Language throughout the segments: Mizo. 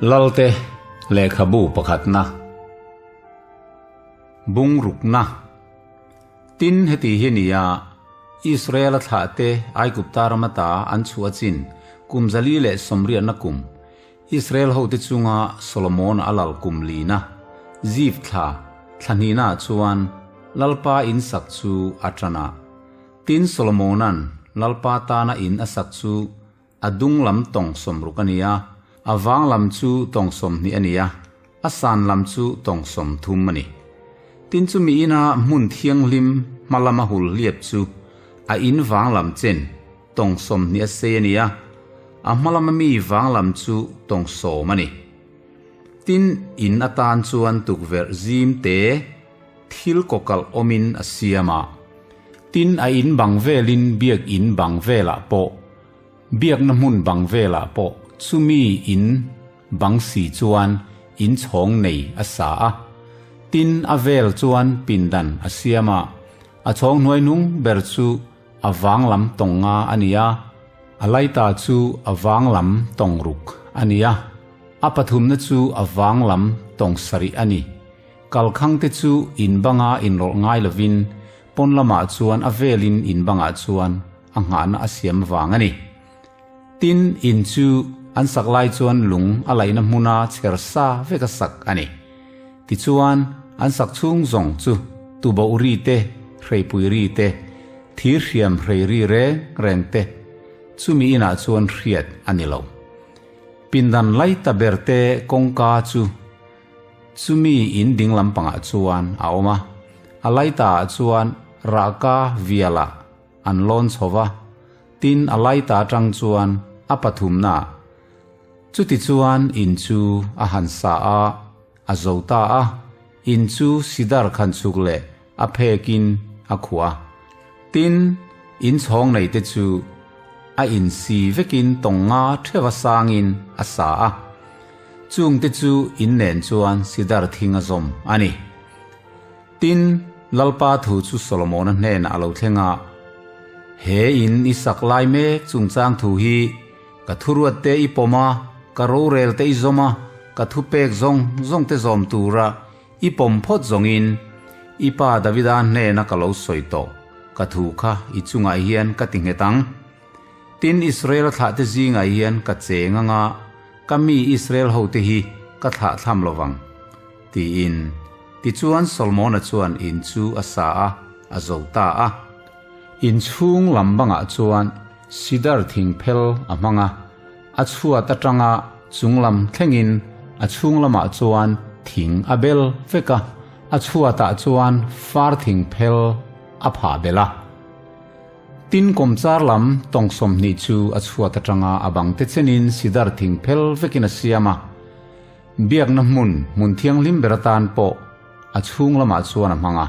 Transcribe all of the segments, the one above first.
Lalte lehkhabu pakhatna Bungrukna Tin, heti hi nia, Israela thlahte Aigupta ram ata an chhuah chin kum 190na kum, Israel hote chunga Solomona a lal kum lina, Zif thla, thla hnihnaah chuan Lalpa in sak chu a tan a. Tin, Solomona'n Lalpa tana in a sak chu A dung lam tawng 60 a ni a, a vang lam chu tawng 20 a ni a, a san lam chu tawng 30 a ni. Tin chumi ina hmun thianghlim hma lama hul hliap chu a in vang lam chen tawng 20 a sei a ni a, a hma lama mi vang lam chu tawng 10 a ni. Tin, in atan chuan tukverh zim te thil kawkalh awmin a siam a. Tin, a in bang velin biak in bang velah pawh Biakna hmun bang velah pawh chumi in bang si chuan in chhawng nei a sa a. Tin, a vel chuan pindan a siam a. A chhawng hnuai hnung ber chu a vang lam tawng nga a ni a, a laita chu a vang lam tawng ruk a ni a, a pathumna chu a vang lam tawng sarih a ni. Kalkhang te chu in banga inrawlh ngai lovin pawn lamah chuan a velin in bangah chuan a nghahna a siam vang a ni. Tin, in chu an sak lai chuan lung a laihna hmuna chher sa vek a sak a ni. Tichuan, an sak chhung zawng chu tuboh ri te, hreipui ri te, thir hriam hrei ri reng reng te chumi inah chuan hriat a ni lo. Pindan lai ta ber te kawngka chu Chumi in ding lampangah chuan a awm a, a laita ah chuan rahka vialah an lawn chho va, tin a laita atang chuan a pathumna ah. Chuti chuan in chu a han sa a, a zo ta a, in chu sidar khan chhuk leh a phekin a khuah a. Tin, in chhawng nei te chu a insi vekin tawng nga theuha sangin a sa a. Chung te chu in nen chuan sidar thing a zawm a ni. Tin, Lalpa thu chu Solomona hnenah a lo thleng a, He in i sak lai mek chungchang thu hi ka thuruat te i pawm a, ka rorel te i zawm a, ka thupek zawng zawng te zawm tura I pawm phawt zawngin i pa Davida hnena ka lo sawi tawh, ka thu kha i chungah hian ka ti nghet ang. Tin, Israel thlahte zingah hian ka cheng anga ka mi Israel hote hi ka thlah thlam lo vang, tiin. Tichuan Solomona chuan in chu a sa a, a zo ta a. In chhung lam bangah chuan sidar thing phel a hmang a, A chhuat atanga chunglam thlengin a chhung lamah chuan thing a bel vek a, a chhuatah chuan far thing phel a phah belh a. Tin kawmchar lam tawng 20 chu a chhuat atanga a bang te chenin sidar thing phel vekin a siam a. Biakna hmun, hmun thianghlim ber atan pawh a chhung lamah chuan a hmang a.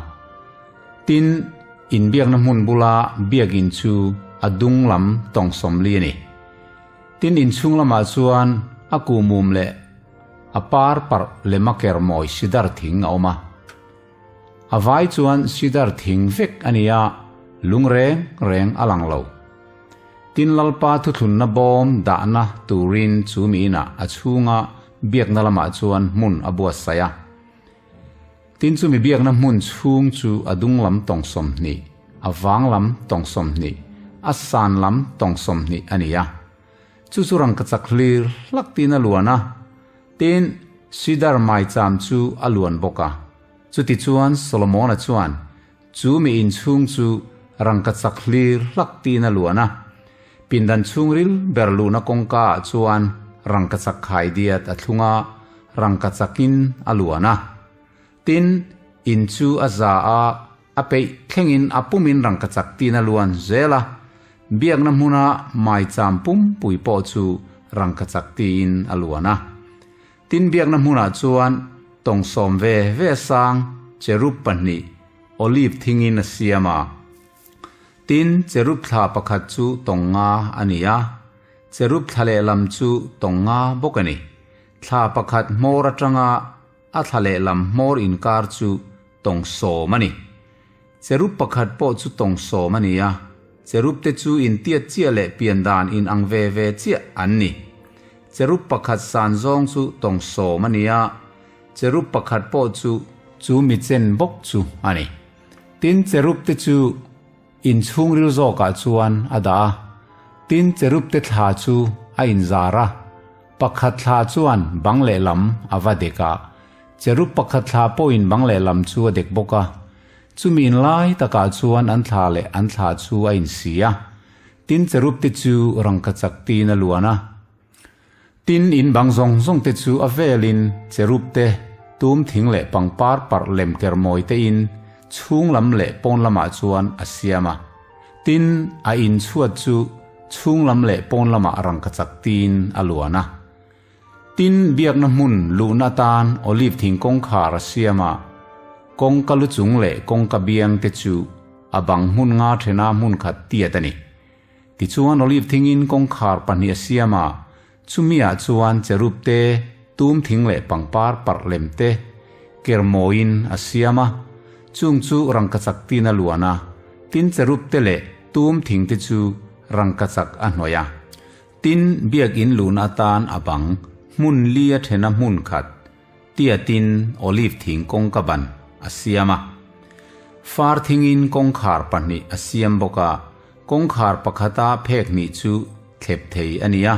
Tin, inbiakna hmun bula biakin chu a dung lam tawng 40 a ni. Tin inchhung lamah chuan a kuhmum leh a par parh lema ker mawi sidar thing a awm a. A vai chuan sidar thing vek a ni a, lung reng reng a lang lo. Tin Lalpa thuthlunna bawm dahna turin chu mi inah a chhunga biakna lamah chuan hmun a buatsaih a. Tin chumi biakna hmun chhung chu a dung lam tawng 20, a vang lam tawng 20, a san lam tawng 20 a ni a. Chu chu rangkachak hlir hlak tiin a luan a, tin, sidar maicham chu a luan bawk a. Chutichuan Solomona chuan chu mi inchhung chu rangkachak hlir hlak tiin a luan a. Pindan chhungril ber luhna kawngka ah chuan rangkachak khai diat a thlung a, rangkachakin a luan a. Tin, in chu a za a, a peih thlengin a pumin rangkachak tin a luan zel a. Biakna hmuna maicham pumpui pawh chu rangkachak tiin a luan a. Tin biakna hmunah chuan tawng 10 ve ve sang cherub pahnih olive thingin a siam a. Tin, cherub thla pakhat chu tawng nga a ni a, cherub thla lehlam chu tawng nga bawk a ni. Thla pakhat hmawr atanga a thla lehlam hmawr inkar chu tawng 10 a ni. Cherub pakhat pawh chu tawng 10 a ni a, cherub te chu intiat chiah leh pian dan inang ve ve chiah an ni. Cherub pakhat san zawng chu tawng sawm a ni a, cherub pakhat pawh chu chu mi chen bawk chu a ni. Tin, cherub te chu in chhungril zawkah chuan a dah a. Tin, cherub te thla chu a inzar a, pakhat thla chuan bang lehlam a va dek a, cherub pakhat thla pawhin bang lehlam chu a dek bawk a. Chumi inlai takah chuan an thla leh an thla chu a insi a. Tin cherub te chu rangkachak tiin a luan a. Tin in bang zawng zawng te chu a velin cherub te, tum thing leh pangpar parh lem kermawi te in chhung lam leh pawn lamah chuan a siam a. Tin a in chhuat chu chhung lam leh pawn lamah rangkachak tiin a luan a. Tin biakna hmun luhna atan olive thing kawngkhar a siam a, kawngka lu chung leh kawngka biang te chu A bang hmun nga thena hmun khat tiat a ni. Tichuan olive thingin kawngkhar pahnih a siam a, chumiah chuan cherub te, tum thing leh pangpar parh lem te kermawiin a siam a, chung chu rangkachak tin a luan a, tin cherub te leh tum thing te chu rangkachak a hnawih a. Tin, biakinn luhna atan a bang hmun li a thena hmun khat Tiatin olive thing kawngka ban a siam a. Far thingin kawngkhar pahnih a siam bawk a, kawngkhar pakhata phek hnih chu thlep thei a ni a,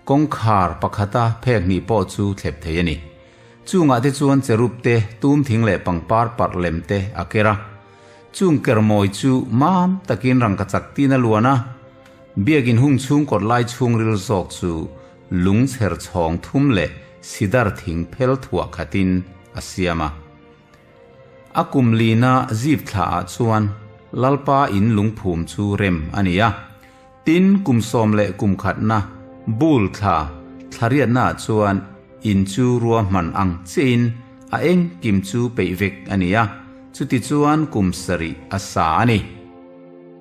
kawngkhar pakhata phek hnih pawh chu thlep thei a ni. Chungah te chuan cherub te, tum thing leh pangpar parh lem te a ker a. Chung kermawi chu mam takin rangkachak tin a luan a, biakin hung chhung kawt lai chhungril zawk chu lung chher chhawng thum leh sidar thing phel thuah khatin a siam a. A kum lina zip thlaah chuan Lalpa in lungphum chu rem a ni a. Tin, kum sawm leh kum khatna bul thla thlariatnaah chuan in chu ruahman ang chiahin a engkim chu peih vek a ni a, chutichuan kum sarih a sa a ni.